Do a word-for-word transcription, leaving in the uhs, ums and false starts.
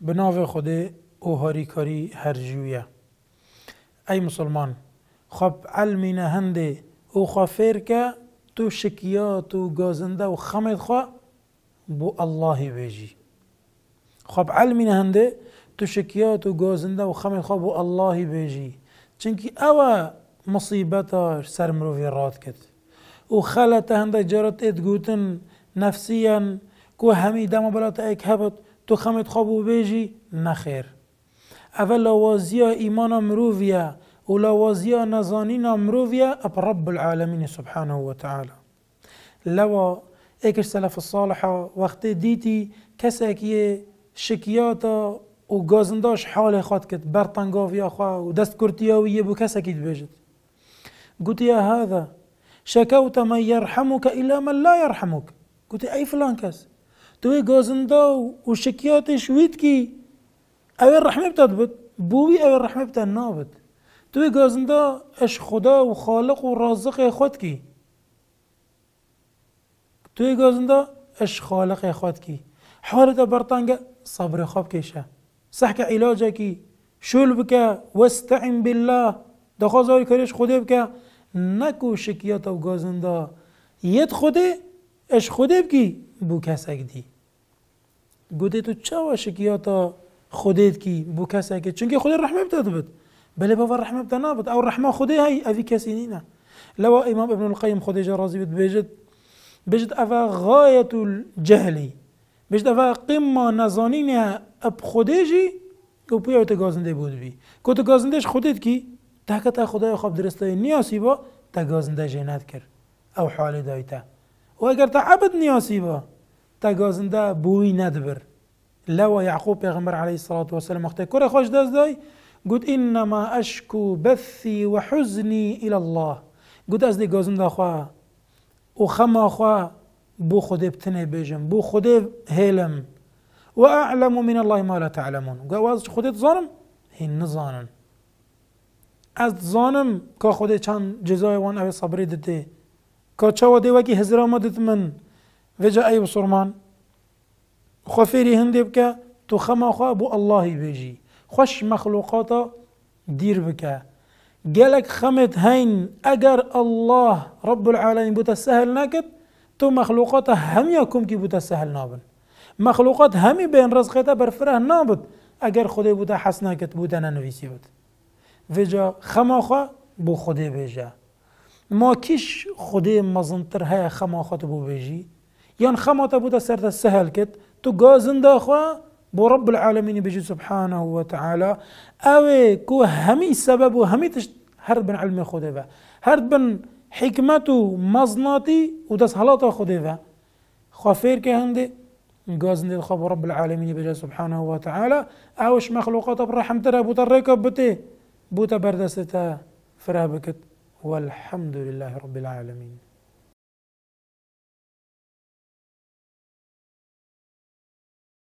Bi navê Xwedê û harîkarî her jî wî ye. Ey misilman, xwe bielmîne hindê û xwe fêr ke tu şikiyat û gazinde û xemêd xwe bo Allahî bêjî. Xwe bielmîne hindê tu şikiyat û gazinde û xemêd xwe bo Allahî bêjî. Çimkî ew e misîbeta ji ser mirovî radikit. Û xelete hindek cara tê digotin nefsiyen ku hemî dema bila te êk hebit, tu xemêd xwe bo bêjî, nexêr. Ev e lawaziya îmana mirovî ye û lawaziya nezanîna mirovî ye bi Rabbul Alemînê Subhanehu ve Teala. Lewa êk ji selef saliha wextê dîtî kesekî yê şikiyata û gazinda ji halê xwe dikit, bertengaviya xwe û destkurtiya wî yê bo kesekî dibêjit. Gotiye, "Hada, şekewte men yerhemuke ila men la yerhemuk." Gotiye, "Ey filan kes, tu wê gazinda û şikiyatê ji wî dikî, ew ê rehmê bi te dibit, bo wî ew ê rehmê bi te nabit. Tu wê gazinda ji Xuda û Xaliq û Raziqê xwe dikî." Tu yê gazinda ji Xaliqê xwe dikî. Halê te berteng e, sebrê xwe bikêşe. Sehke îlacekî, şûl bike, westeîn billah, daxwaz alîkariyê ji Xwedê bike, ne ku şikiyata û gazinda yê di Xwedê, ji Xwedê bikî, bo kesek dî. Gotê, tu çawa şikiyata Xwedê dikî bo kesekê? Çunkî Xwedê rehmê bi te dibit. Belê bava rehmê bi te nabit. Ew rehma Xwedê hey, evî kesî nîne. Lewa Îmam Ibnul Qeyyim, Xwedê jê razî bit, bêjit, bêjit, eve gayetul cehlî. Bêjit, eve qîmma nezanînê ye bi Xwedê jî û pûya wê te gazindê bo dibî. Ku tu gazindê ji Xwedê dikî, tehke te Xwedaya xwe bi diristayê niyasîba, te gazinde jê nedikir. Ew halê dayî te. Û eger te ebid niyasîba, te gazinde bo wî nedibir. Lewa Yaqûb pêxember aleyhisselatu vesselam wextê kurê xwe ji dest day, got, "Innema eşku bethî ve huznî ilallah." Got, "Ez dê gazinda xwe û xema xwe bo Xwedê bi tinê bêjim, bo Xwedê hêlim. Ve a'lemu minallahî ma la ta'lemûn." Got, "Ez ji Xwedê dizanim, hîn nizanin. Ez dizanim ka Xwedê çend cezayê wan ew ê sebrê didê. Ka çawa dê wekî hizira me didmin." Vêca ey bisurman, xwe fêrî hindê bike, tu xema xwe bo Allahî bêjî. Xwe ji mexlûqata dîr bike. Gelek xemêd heyn, eger Allah Rabbul Alemîn bo te sehil nekit, tu mexlûqata hemiya komkî bo te sehil nabin. Mexlûqat hemî bên rizqê te berfireh nabit, eger Xwedê bo te hes nekit, bo te nenivîsîbit. Vêca xema xwe bo Xwedê bêje. Ma kî ji Xwedê mezintir heye xema xwe tu bibêjî? Yan xema te bûte ser te sehel kit, tu gazinda xwe bo Rabbul Alemînî bêjî Subhanehu ve Teala. Ew ê ku hemî sebeb û hemî tişt her bin ilmê Xwedê ve, her bin hikmet û mezinatî û desthilata Xwedê ve. Xwe fêr ke hindê, gazindê xwe bo Rabbul Alemînî bêje Subhanehu ve Teala, ew ji mexlûqata bi rehmtir e, bo te rêka bitê, bo te berdestê te fireh bikit. Welhamdulillahî Rabbil Alemîn.